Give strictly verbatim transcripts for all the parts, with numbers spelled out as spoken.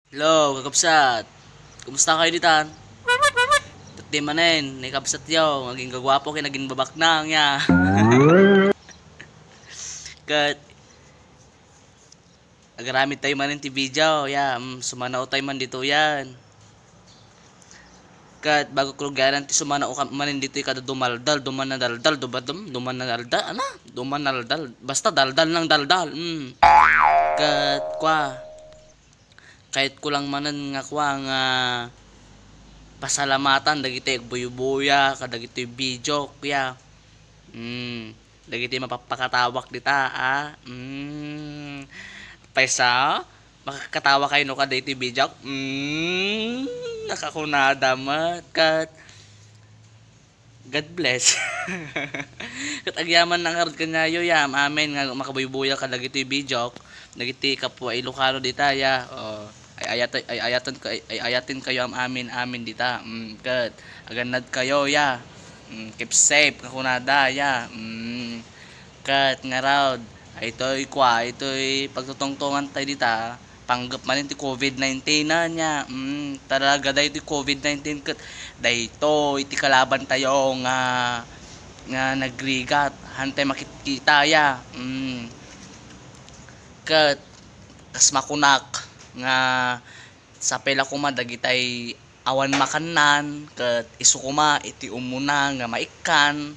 Hello, kakabsat. Kumusta kayo ditan? Dati manen, ni kabsat yo, naging gagwapo kay naging babaknang ya. Ket agaramid tayo manen ti video, ya, mm, sumanao tayo man dito yan. Ket bago ko lugaran ti sumanao ka manen dito kada dumaldal, dumanadaldal, dumadum, dumanadaldal, ana, dumanaldal. Basta daldal nang daldal. Mm. Ket kwa, kayat ko lang manen nga kwa nga pasalamatan dagiti agbuybuya kadagiti video kuya. Mm, dagiti mapapakatawak dita, ah. Mm. Paysa, makakatawa kayo no kadagiti video. Mm, nakakunada met ket God bless. Ket agyaman na ngarud kaniayo ya, am-amin nga makabuybuya kadagiti video, dagiti kapwa Ilocano dita ya. Oh, ay ayat ay ayaten ka ay ayaten kayo am-amin amin dita. Mm, ket agannad kayo ya. Mm, keep safe nga kunada ya. Mm, ket ngarud, itoy kwa, itoy pagtutungtungan tayo dita. Panggep manen ti covid nineteen na niya. Mm, talaga daytoy covid nineteen ket daytoy ti kalaban tayo nga, nga nagrigat, hantay makitkita ya. Mm. Ket kas makunak nga sapay la koma dagitay awan makannan ket isu koma iti umuna nga maikkan.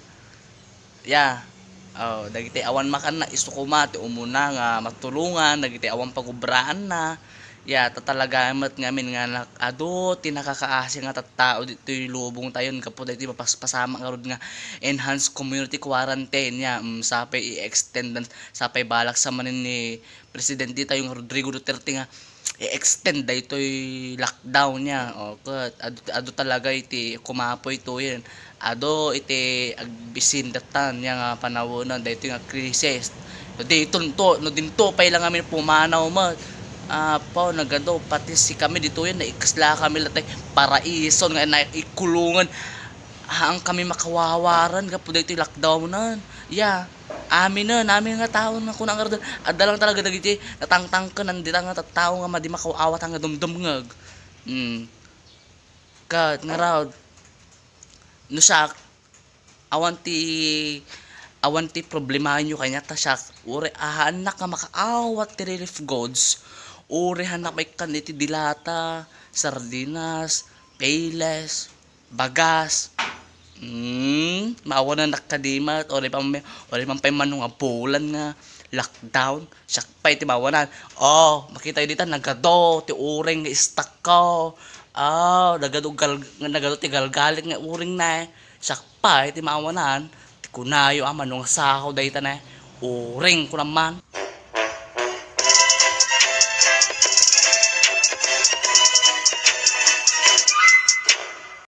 Ya. Oh, dagiti awan makanna, isu koma ti umuna nga matulongan dagiti awan pagubraanna. Ya, ta talaga met ngamin nga nak-, adu ti nakakaasi nga tattao ditoy lubong tayon gapu dagiti mapaspasama ngarud nga enhanced community quarantine. Ya, mm, sapay i-extend, sapay balak sa manen ni Presidente tayo nga Rodrigo Duterte nga i-extend daytoy lockdown niya. O, ket adu, adu talaga iti kumapoy tuyen. Adu iti agbisin datan niya nga panawen daytoy nga krisis. No dinto, no dinto pay lang amin pumanaw met. Apo, nagadu, pati si kami ditoyen, naikasla kami latay paraison nga naikulongan. Haan kami makawawaran gapu daytoy lockdownan. Ya, aminen, amin nga tao nga kuna nga adda lang talaga dagiti natangtangken dita nga tattao nga madi makaawat nga dumdumngeg. Mm. Ket ngarud, no siak, awan ti, awan ti problemaenyo kaniak ta siak, uray haannak nga makaawat ti relief goods, uray haannak maikkan iti dilata, sardinas, Payless, bagas. Hmm, maawanannak kadi met, uray pa, uray man pay mano nga bulan nga lockdown. Siak pay ti maawanan. Oh, makitayo dita, nagadu ti uring nga istakko. Oh, nagadu gal-, nagadu ti galgalik nga uring na. Siak pay ti maawanan. Ti kunayo a mano nga sao dayta na. Uring ko naman.